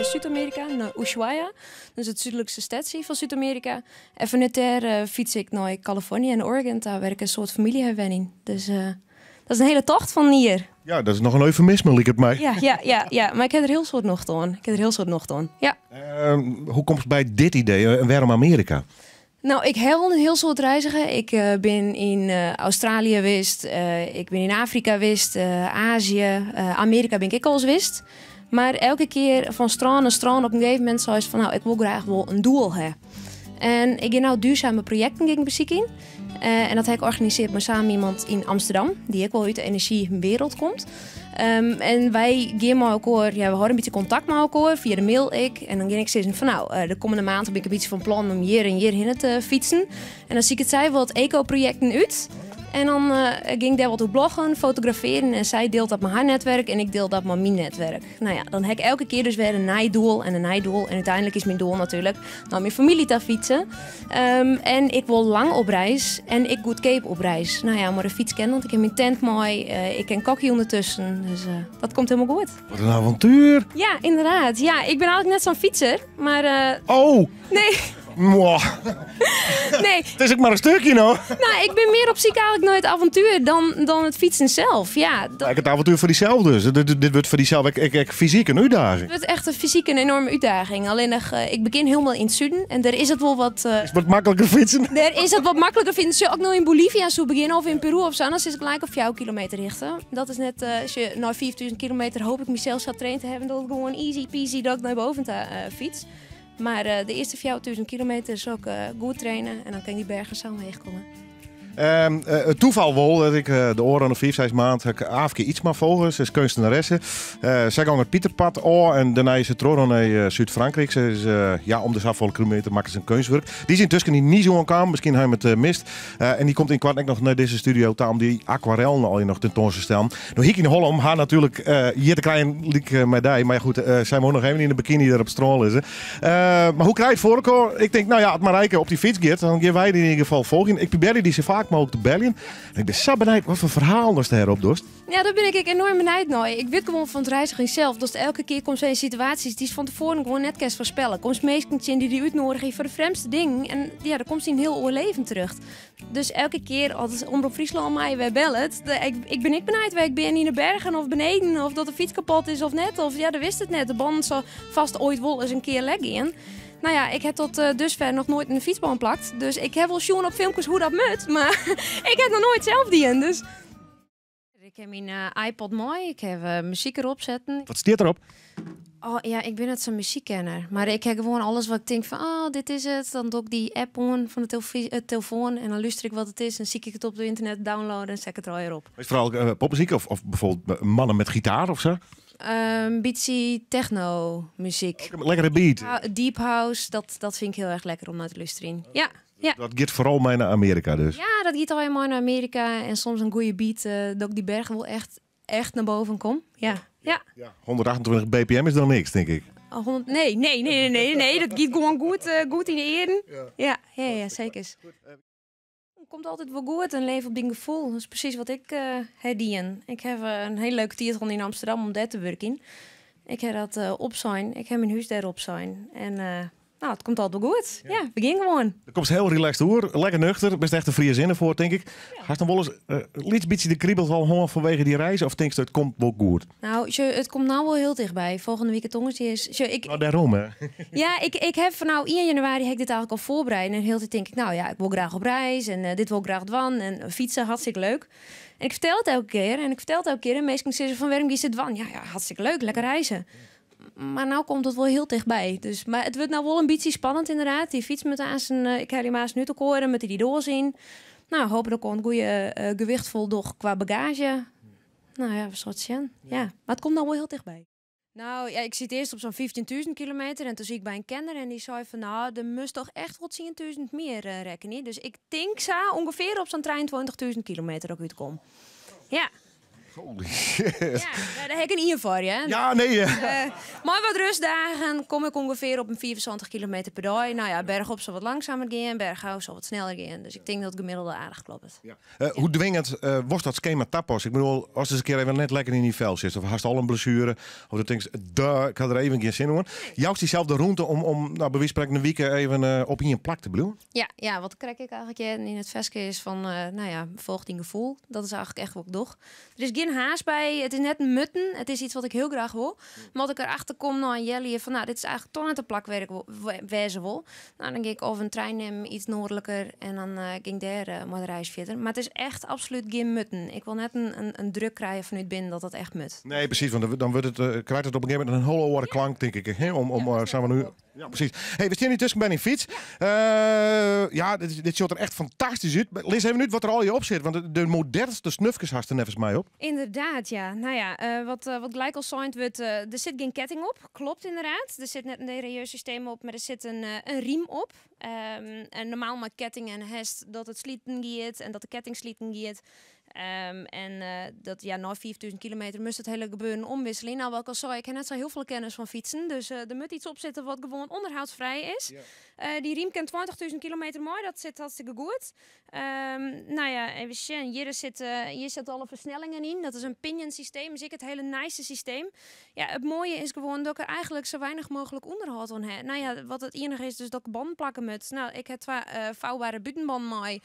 Súd-Amearika, nei Ushuaia. Dus it súdlikste stedsje fan Súd-Amearika. En fanút dêr fyts ik nei Kalifornië en Oregon ta, wêr't ik in soad famylje ha wenjen. Dus dat is in hiele tocht fan in jier. Ja, dat is noch in eufemisme, liket my. Ja. Mar ik ha der hiel soad nocht oan. Ik ha der hiel soad nocht oan, ja. Hoe komst by dit idee en wêrom Amearika? No, ik ha al in hiel soad reizige. Ik bin yn Australië west, ik bin yn Afrika west, Azië, Amearika bin ik ek alris west. Mar elke kear fan strân nei strân op in gegeven momint seist fan, no, ik wol graach wol in doel ha. En ik gean no duurzame projekten gean ik besykjen. En dat ha ik organisearre mei samen iemand yn Amsterdam, dy't ek wol út de energiewereld komt. En wy gean mei elkoar, ja, we hâlde in bytsje kontakt mei elkoar, fia de mail ek. En dan gean ik sizzen fan no, de kommende maand bin ik in bytsje fan plan om hjir en hjir hinne te fytsen. En dan siket sy wat eco-projekten út. En dan gean ik dêr wat oer bloggen, fotografearjen en sy dielt dat mei har netwerk en ik diel dat mei myn netwerk. No ja, dan ha ik elke kear dus wer in nij doel en in nij doel. En úteinlik is myn doel natuerlik nei myn famylje ta fytsen. En ik wol lang op reis en ek goedkeap op reis. No ja, mei de fyts kin, want ik ha myn tent mei, ik kin kokje ûndertusken. Dus dat komt hielendal goed. Wat in avontuer! Ja, ynderdaad. Ja, ik bin eigentlik net sa'n fytser, mar... Oh! Nee. Mwah. Nee. It is ek mar in stikje no. No, ik bin mear op syk eigentlik nei it avontuer dan it fytsen sels. Ja, dat... Ek it avontuer foar dysels dus. Dit wurdt foar dysels ek fysyk in útdaging. It wurdt echt in fysyk in enorme útdaging. Allinnich, ik begjin hielendal yn it suden en dêr is it wol wat... Is wat makliker fytsen? Dêr is it wat makliker fytsen. Sjoch, as ik no yn Bolivia soe begjinne of yn Peru of sa, dan sis ik gelijk op 4 kilometer hichte. Dat is net, sjoch, nei 5000 kilometer hoopje ik mysels sa traind te hawwen dat it gewoan easy peasy dat ik nei boven ta fyts. Mar de earste 4000 kilometer sil ik goed traine en dan kin ik dy bergen sa omheech komme. It tafal wol dat ik de ôfrûne 5, 6 maand ha ik Aafke Ytsma folge. Se is keunstneresse. Sy gong it Pieterpad ôf en dêrnei is se troch nei Súd-Frankryk. Se is, ja, om de safolle kilometer makke se in keunstwurk. Dy is yntusken yn Nice oankaam. Miskien ha jim it mist. En dy komt ynkoarten ek noch nei dizze studio ta om dy akwarellen allegear noch tentoan te stellen. No hie ik yn 'e holle om har natuerlik hjir te krijen lyk mei dy. Mar ja, goed, sy wol noch even yn de bikini dêr op it strân lizze. Mar hoe krij it foar elkoar? Ik tink, no ja, as Marijke op dy fyts giet, dan gean wy dy yn ieder gefal folgjen. Ik probearje dy sa faak mooglik te beljen. En ik bin sa benijd wat foar ferhalen ast dêr opdochst. Ja, dêr bin ik ek enoarm benijd nei. Ik wit gewoan fan it reizgjen sels, datst elke kear komst yn situaasjes dy'tst fan tefoaren gewoan net kinst foarspelle. Komst minsken tsjin dy't dy útnoadigje foar de frjemdste dingen en ja, dan komst yn in hiel oar leven terjochte. Dus elke kear as Omrop Fryslân my wer bellet, ik bin ek benijd wêr't ik bin, yn de bergen of beneden, of dat de fyts kapot is of net, of ja, do witst it net. De bannen sil fêst oait wol ris in kear lek gean. No ja, ik ha tot dusfer noch noait in fytsbân plakt, dus ik ha wol sjoen op filmkes hoe't dat moat, mar ik ha it noch noait sels dien, dus. Ik ha myn iPod mei, ik ha muzyk derop setten. Wat stiet derop? Oh ja, ik bin net sa'n muzykkenner. Mar ik ha gewoan alles wat ik tink fan, oh, dit is it. Dan doch ik dy app oan fan de telefoan en dan lúster ik wat it is en syk ik it op it ynternet, download en set ik it der allegear op. Is it foaral popmuzyk of byfoarbyld mannen met gitaar of sa? In bytsje techno muzyk. Lekkere beat. Deep house, dat fyn ik hiel erch lekker om nei te lústerjen. Ja. Ja. Dat giet foaral mei nei Amearika dus? Ja, dat giet allegear mei nei Amearika. En soms in goede beat, dat ik dy bergen wol echt, echt nei boven kom. Ja. Ja. Ja, 128 BPM is dan niks, tink ik. Oh, 100, nee, nee, nee, nee, nee, dat giet gewoan goed yn de earen. Ja, ja, seker. Komt altyd wol goed en leef op dyn gefoel. Dat is presys wat ik ha dien. Ik ha in hiele leuke tiid hân yn Amsterdam om dêr te wurkjen. Ik ha dat opsein. Ik ha myn hûs dêr opsein. En no, it komt altyd wol goed. Ja, we gean gewoan. Do komst hiel relaxed oer, lekker nuchter. Bist echt in Friezinne foar, tink ik. Hast dan wolris in lyts bytsje de kribels al hân fanwege dy reis? Of tinkst, it komt wol goed? No, sjoch, it komt no wol hiel tichtby. Folgjende wike tongersdei is... Sjoch, ik... No, dêrom, hè? Ja, ik ha fan no ien januari ha ik dit eigentlik al foarbereid. En hiel de tiid tink ik, no ja, ik wol graach op reis en dit wol ik graach dwaan. En fytse, hartstikke leuk. En ik fertel it elke kear en ik fertel it elke kear. En minsken sizze fan, wêrom giest dit dwaan? Ja, ja, hartstikke leuk, lekker reizen. Mar no komt it wol hiel tichtby. Dus, mar it wurdt no wol in bytsje spannend ynderdaad. Dy fyts moat aansten, ik helje him aansten út elkoar en moat hy dy doas yn. No, hoopje dat ik in goede gewicht foldoch kwa bagaazje. No ja, we sille it sjen. Ja, mar it komt no wol hiel tichtby. No, ja, ik siet earst op sa'n 15.000 kilometer en toen siet ik by in kenner en dy sei fan, no, der moatst toch echt wol 10.000 mear rekkenje. Dus ik tink sa ûngefear op sa'n 23.000 kilometer dat ik útkom. Ja. Holy shit. Ja, daar heb ik een ier voor, ja. Ja, nee. Maar wat rustdagen kom ik ongeveer op een 75 kilometer per dag. Nou ja, bergop zal wat langzamer gaan, bergaf zal wat sneller gaan. Dus ik denk dat het gemiddelde aardig klopt. Ja. Hoe dwingend wordt dat schema tapas? Ik bedoel, als het eens een keer even net lekker in die vel zit, of hast al een blessure, of du denkst, duh, ik had er even geen zin in. Jouw diezelfde route om nou, bij wijze van spreken een week even op in je plak te blijven? Ja, ja, wat krijg ik eigenlijk in het veske is van, nou ja, volg die gevoel. Dat is eigenlijk echt wat ik doe. Er is geen haast bij, het is net een mutten. Het is iets wat ik heel graag wil. Maar wat ik erachter kom nou aan Jelly van, nou, dit is eigenlijk toch net een plakwerk wezen wil. Nou, dan ging ik of een trein nemen, iets noordelijker, en dan ging daar maar de reis verder. Maar het is echt absoluut geen mutten. Ik wil net een druk krijgen vanuit binnen dat dat echt mut. Nee, precies, want dan wordt het, krijgt het op een gegeven moment een hele andere klank, denk ik. Hè? Om, Ja, dat zijn we nu klopt. Ja, precies. Hey, we staan hier tussen bij een fiets. Ja, dit ziet er echt fantastisch uit. Maar lees even uit wat er al je op zit, want de modernste snufkes haast er nevens mij op. Inderdaad, ja. Nou ja, wat gelijk al signed wordt, er zit geen ketting op. Klopt inderdaad. Er zit net een derailleur systeem op, maar er zit een riem op. En normaal met ketting en hest dat het slieten gaat en dat de ketting slieten gaat. En dat, ja, na 4000 kilometer moest het hele gebeuren omwisselen. Nou, wat ik al zei, ik heb net zo heel veel kennis van fietsen. Dus er moet iets op zitten wat gewoon onderhoudsvrij is. Die riem kent 20.000 kilometer mooi, dat zit hartstikke goed. Nou ja, even zien. Hier zitten alle versnellingen in. Dat is een pinion systeem, dus ik het hele nice systeem. Ja, het mooie is gewoon dat ik er eigenlijk zo weinig mogelijk onderhoud aan heb. Nou ja, wat het enige is dus dat ik band plakken moet. Nou, ik heb twee vouwbare buitenband mee.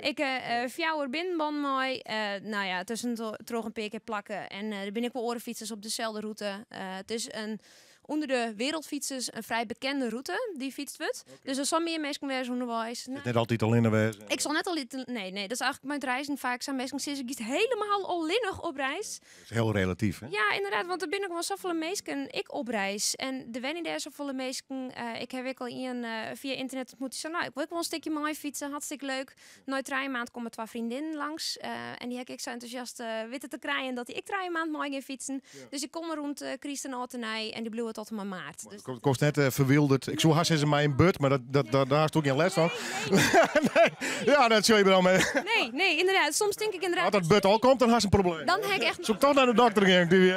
Ik fjouwer binnenband mee. Nou ja, tussen terug een paar keer plakken. En er ben ik wel orenfietsers op dezelfde route. Het is een onder de wereldfietsers een vrij bekende route die fietst wordt. Dus er zal meer mensen wezen onderwijs. Nou, Net altijd al in de wezen. ik zal net al nee, nee, dat is eigenlijk mijn reizen vaak zijn mensen zeggen, ik helemaal allinnig op reis. Dat is heel relatief, hè? Ja, inderdaad, want er binnen gewoon zoveel mensen ik op reis en de wennen daar zoveel mensen. Ik heb ook al iemand via internet ontmoet die zei, nou, ik wil ook wel een stukje mooi fietsen, hartstikke leuk. Nooit drie maand komen twee vriendinnen langs en die heb ik zo enthousiast weten te krijgen dat die ik drie maand mooi gaan fietsen. Dus ik kom er rond Christen Altenij en die bleef tot en met maart. Dus Kost net verwilderd. Ik zo haast ze mij in but, maar daar is toch geen les van. Nee. Ja, dat zul je dan mee. Nee, nee, inderdaad. Soms denk ik inderdaad. Als dat but al komt, dan had ze een probleem. Dan heb ik echt. Zoek toch naar de dokter ging die weer.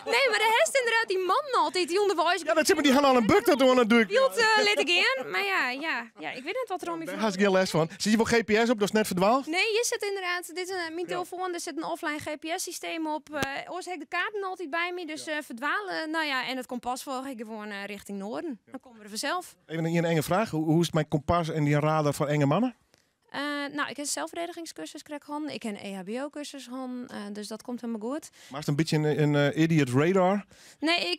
Nee, maar de heeft inderdaad die man altijd die onderwijs. Ja, dat zit maar die gaan al een buk dat doen, dat doe ik. Wild let ik in. Maar ja, ik weet net wat er om je Daar had ik geen les van. Zit je wel GPS op? Dat is net verdwaald. Nee, je zit inderdaad. Dit is mijn telefoon, er zit een offline GPS-systeem op. Oors heb ik de kaarten altijd bij me, dus verdwalen. Nou ja, en het kompas volg ik gewoon richting noorden. Dan komen we er vanzelf. Even een enge vraag. Hoe is het mijn kompas en die radar voor enge mannen? Nou, ik heb een zelfverdedigingscursus krijg han. Ik heb een EHBO-cursus han, dus dat komt helemaal goed. Maar is het een beetje een idiot radar? Nee,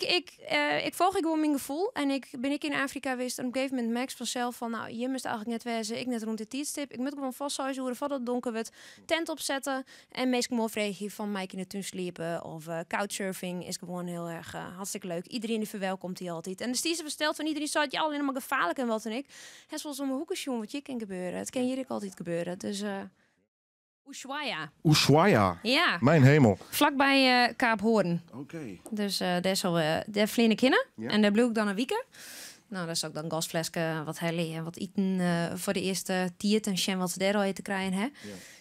ik volg ik gewoon mijn gevoel. En ik ben ik in Afrika geweest en op een gegeven moment merk ik vanzelf van, nou, je moest eigenlijk net wezen. Ik net rond de tijdstip. Ik moet gewoon vast zoeken voordat het donker wordt. Tent opzetten en meestal gewoon vragen van mij in de tuin sliepen of couchsurfing is gewoon heel erg hartstikke leuk. Iedereen die verwelkomt die altijd. En de stier verstelt van iedereen staat je alleen maar gevaarlijk en wat en ik. Het is wel zo'n hoekensjoen wat je kan gebeuren. Het kan hier ook altijd gebeuren. Dus Ushuaia. Ushuaia. Ja. Mijn hemel. Vlakbij Kaap Hoorn. Dus daar zal, daar vlieg ik in. En daar bloed ik dan een week. Nou, daar zal ik dan gasflesje, wat helle en wat eten voor de eerste tiert en sjen wat ze daar al te krijgen. Hè?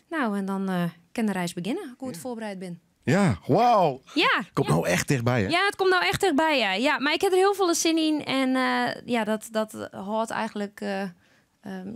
Nou, en dan kan de reis beginnen. Goed voorbereid ben. Ja, wauw. Ja. Komt nou echt dichtbij, hè? Ja, het komt nou echt dichtbij, ja. Ja, maar ik heb er heel veel zin in. En ja, dat houdt eigenlijk...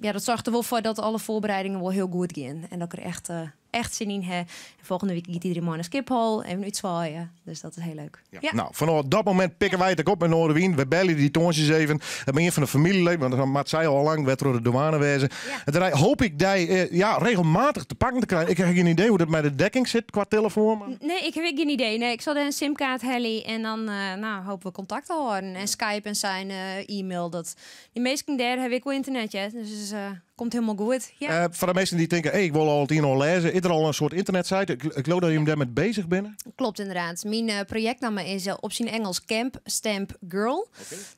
ja, dat zorgt er wel voor dat alle voorbereidingen wel heel goed gaan. En dat ik er echt zin in heb. En volgende week gaat iedereen maar naar Schiphol. Even uitzwaaien. Dus dat is heel leuk. Ja. Nou, vanaf dat moment pikken wij het ook op met Noardewyn. We bellen die toontjes even. Dat ben je van de familielid, want dan maakt zij al lang werd door de douane wezen. En daar hoop ik die ja, regelmatig te pakken te krijgen. Ik heb geen idee hoe dat met de dekking zit qua telefoon. Maar... Nee, ik heb geen idee. Nee, ik zal er een simkaart hellen en dan nou, hopen we contact te houden. En Skype en zijn e-mail. Dat... Die meesten daar heb ik wel internet, ja. Dus het komt helemaal goed. Ja. Voor de mensen die denken, hey, ik wil al het een al lezen. Is er al een soort internetsite? Ik geloof dat je hem daarmee bezig bent. Klopt inderdaad. Mijn projectnaam is op zijn Engels Camp Stamp Girl.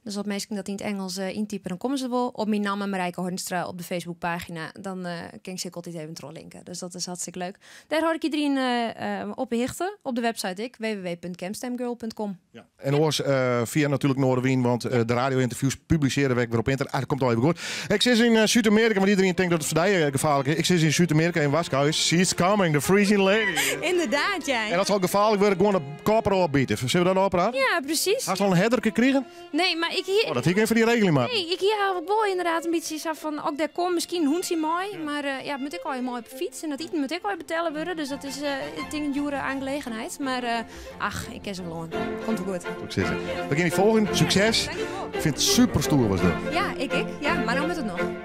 Dus als mensen dat in het Engels intypen, dan komen ze wel. Op mijn naam en Marijke Hornstra op de Facebookpagina. Dan kan ik ze altijd even trolllinken. Dus dat is hartstikke leuk. Daar houd ik iedereen op berichten. Op de website ik, w w w punt campstampgirl punt com. Ja. En hoor, via natuurlijk Noardewyn, want de radio-interviews publiceren we weer op internet. Ah, dat komt al even goed. Ik zit in Zuid-Amerika, want iedereen tinkt dat it foar dy gefaarlik is. Ik sis yn Súd-Amearika in warskôging, she's coming, the Frisian lady. Inderdaad, ja. En as it al gefaarlik wurdt, gewoan de kop erôf bite. Sille we dat ôfprate? Ja, presys. Hast al in herderke krigen? Nee, mar ik hie... Oh, dat hie ik even foar dy regelje moatten. Nee, ik hie eigentlik wol inderdaad in bytsje sa fan, as ik dêr kom, miskien in hûntsje mei. Mar ja, it moat ek allegear mei op de fyts en dat iten moat ek allegear betelle wurde. Dus dat is, ik tink, in djoere aangelegenheid. Mar ach, ik kin se wol oan. Komt wol goed. Soe ik sizze. We gean dy folgjen. Sukses. Ik fyn it super stoer watst dochst. Ja, ik ek. Ja, mar no moat it noch.